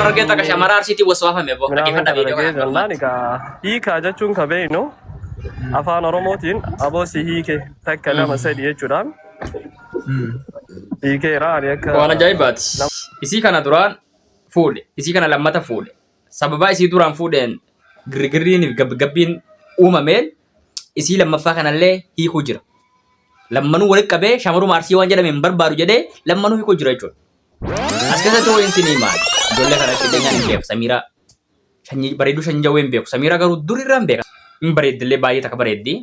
Harargee takka shamara Arsiitiin waswaafame boo. Minaamin Dhaggeeffadhaa kana viidiyoo dhagee kana jennaan har'ummaatti. egaa hiikaa jechuun ka beeknu afaan Oromootiin aboo si hiike takka lama sadi jechuudhaan hiikeera ani akka Waan ajaa'ibaati. nama Isii kana duraan fuudhe. Isii kana lammata fuudhe. Sababaa isii duraan fuudheen girgirriin fi gabbigabbiin uumameen isii lammaffaa kanallee hiikuu jira. Lammanuu walitti qabee shamaruma Arsii waan jedhame hin barbaadu jedhee lammanuu hiikuu jira jechuudha. As keessatti wayiin sinii maali? Ijoollee kana itti dhiyeenyaan hin beeku. Samiiraa sanyii bareedduu sanyii jawwee hin beeku. Samiiraa garuu dur irraa hin beeka. Hin bareeddillee baay'ee takka bareeddi.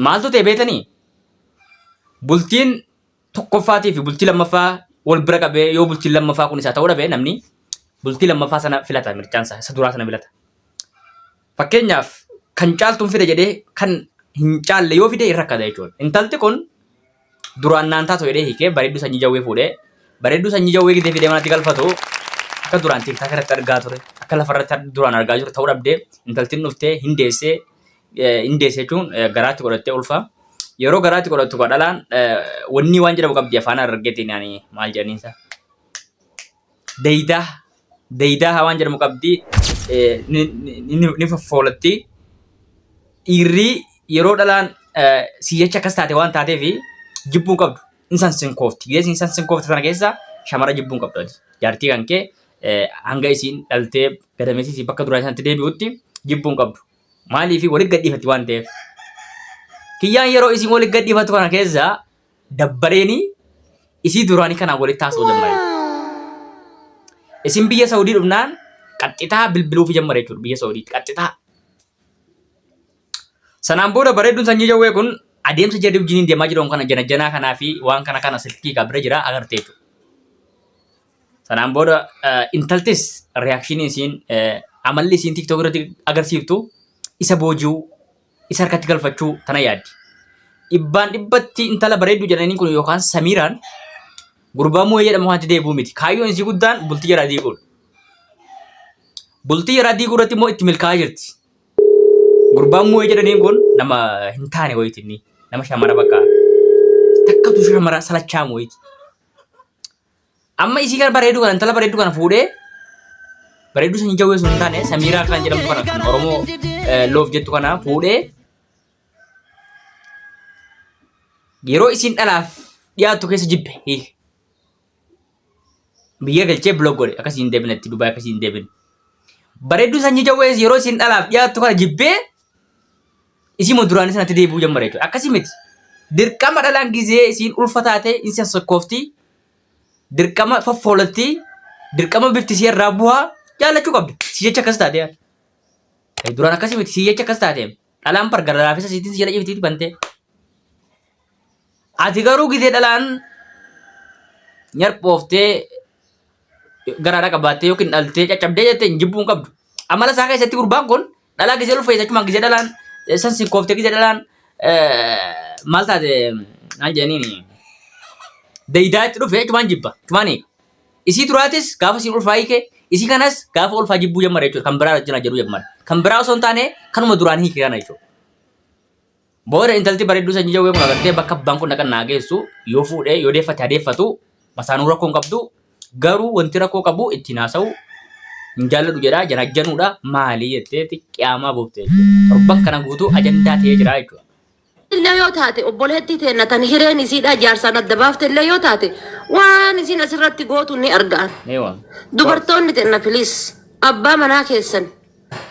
Maaltu ta'e beetanii? Bultiin tokkoffaatii fi bultii lammaffaa wal bira qabee yoo bultiin lammaffaa kun isaa ta'uu dhabe namni bultii lammaffaa sana filata mircaansa isa duraa sana filata. Fakkeenyaaf kan caaltuun fida jedhee kan hin caalle yoo fide hin rakkata jechuudha. Intalti kun duraan naan taatu jedhee hiikee bareedduu sanyii jawwee fuudhee bareedduu sanyii jawwee gidee fidee manatti galfatu akka duraan TikTok irratti argaa ture akka lafarratti duraan argaa jiru ta'uu dhabdee intaltiin dhuftee hin deessee hin deesse jechuun garaatti godhattee ulfa. Yeroo garaatti godhattu kan dhalaan wanni waan jedhamu qabdi afaan Harargeetiin yaani maal jedhaniinsa. Deeydaa deeydaa waan jedhamu qabdi ni foffoolatti. Dhiirri yeroo dhalaan si jecha akkas taate waan taateef jibbuu hin qabdu. In sansinkoofti. Gizee isin sansinkoofte sana keessa shamara jibbuu hin qabdu. Jaartii kan kee hanga isiin dhaltee gadameessi bakka duraa sanatti deebi'utti jibbuu hin qabdu. Maaliif walitti gadhiifatti waan ta'eef. Kiyyaan yeroo isiin walitti gadhiifattu kana keessa dabbareeni isii duraanii kanaan walitti haasa'uu jammare. Isin biyya Saudii dhufnaan qaxxitaa bilbiluufi jammare jechuudha biyya Saudii qaxxitaa. Sanaan booda bareedduun sanyii jawwee kun adeemsa jarri wajjiniin deemaa jiran kana janajanaa kanaa fi waan kana kana silkii kaa bira jira agarte jechuudha. Sanaan booda intaltis reakshinii isiin amalli isiin TikTok irratti agarsiiftu isa booji'uu isa harkatti galfachuu tana yaaddi. Dhibbaan dhibbatti intala bareedduu jedhanii kun yookaan Samiiraan gurbaa mu'ee jedhamu kanatti deebi'uu miti. Kaayyoon isii guddaan bultii jaraa diiguudha. Bultii jaraa diiguu irratti immoo itti milkaa'aa jirti. Gurbaan mu'ee jedhaniin kun nama hin taane wayiiti inni. Nama shamara bakka takkatu shamara salachaa wayiiti. Amma isii kana bareedduu kana intala bareedduu kana fuudhee bareedduu sanyii jawwee sun hin taane Samiiraa kan jedhamtu kana kan Oromoo loof jettu kana fuudhee yeroo isiin dhalaaf dhiyaattu keessa jibbe hiike. Biyya galchee blog godhe akkasii hin deebinetti Dubaay akkasii hin deebine. Bareedduu sanyii jawwee yeroo isiin dhalaaf dhiyaattu kana jibbee isii moo duraanii sanatti deebi'uu jammare jechuudha. Akkasii miti. Dirqama dhalaan gizee isiin ulfa taate in sassokoofti. Dirqama foffoolatti. Dirqama bifti isii irraa bu'aa jaallachuu qabdi. Si jecha akkas taate. Duraan akkasii miti. Si jecha akkas taate. Dhalaan bar gara laafisa siitiin si jala ciftiiti bantee. Ati garuu gizee dhalaan nyarphooftee garaadhaa qabaattee yookiin dhaltee caccabdee jettee hin jibbuu hin qabdu. Amala isaa keessatti gurbaan kun dhalaa gizee ulfeessa achumaan gizee dhalaan san sinkooftee gizee dhalaan maal taate naan jedhaniin deeydaa itti dhufe achumaan jibba achumaan hiika. Isii duraatis gaafa isiin ulfaa hiike isii kanas gaafa ulfaa jibbuu jammare jechuudha kan biraa wajjin jedhu jammare. Kan biraa osoo hin taane kanuma duraan hiike kana jechuudha. Booda intalti bareedduu sanyii jawwee kun agartee bakka abbaan kun dhaqan naa geessu yoo fuudhee yoo deeffate haa deeffatu masaanuu rakkoo hin qabdu garuu wanti rakkoo qabu ittiin haasa'u hin jaalladhu jedhaa janajjanuudha maalii jetteeti qiyaamaa buufte jechuudha. Torban kana guutuu ajandaa ta'ee jira jechuudha. Illee yoo taate obboleettii teenna tan hireen isiidhaa jaarsaan adda baafte illee yoo taate waan isiin asirratti gootu ni argaan. Eewa. Dubartoonni teenna please abbaa manaa keessan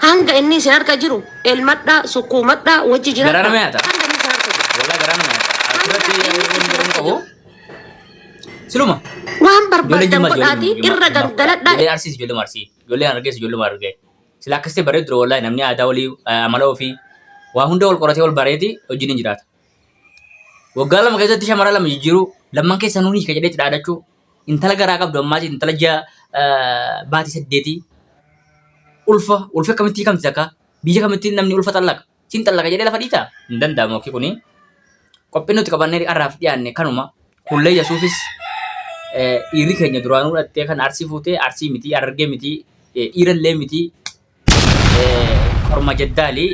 Hanga inni isin harka jiru elmadhaa, sukkuumadhaa, wajji Garaa nama jiraadhaa. nyaata. Hanga inni isin harka jiru. Walaa garaa nama nyaata. Hanga Asirratti inni wanni isin jedhamu harka qabu. jiru. Siluma. Waan Ijoollee barbaaddan Jimmaas ijoollee godhaatii Jimmaa. irra gangaladhaa. Ijoollee Arsiis ijoollee Arsii. Ijoollee Harargees ijoollee Harargee. Sila akkasitti bareedu ture wallaahi namni aadaa walii amala ofii waa hunda wal qoratee wal bareeti hojiin hin jiraata. Waggaa 2 keessatti shamara 2 jijjiiruu lamman keessanuu hiika jedhee itti dhaadachuu intala garaa qabdu ammaas intala ji'a baatii saddeetii ulfa ulfi akkamitti hiikamti takka biyya kamitti namni ulfa xallaqa siin xallaqa jedhee lafa dhiitaa hin danda'amu akki kuni qophiin nuti qabannee har'aaf dhiyaanne kanuma kullee yasuufis dhiirri keenya duraanuu dhattee kan arsii fuutee arsii miti harargee miti dhiirallee miti korma jaddaali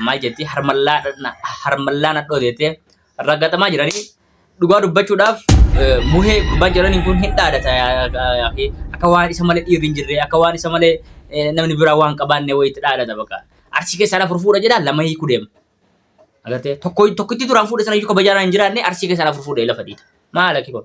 maal jetti harmallaa harmallaa nadhoo jettee raggaxamaa jiranii dhugaa dubbachuudhaaf Muhee gurbaan jedhaniin kun hin dhaadata akka waan isa malee dhiirri hin jirre, akka waan isa malee namni biraa waan qabaanne wayiitti dhaadata baqa. Arsii keessaa 4 fuudha jedha, 2 hiikuu deema. Agartee, tokko tokkitti duraan fuudhe sana iyyuu kabajaadhaan hin jiraanne, Arsii keessaa 4 fuudhee lafa dhiita. Maal akki kun?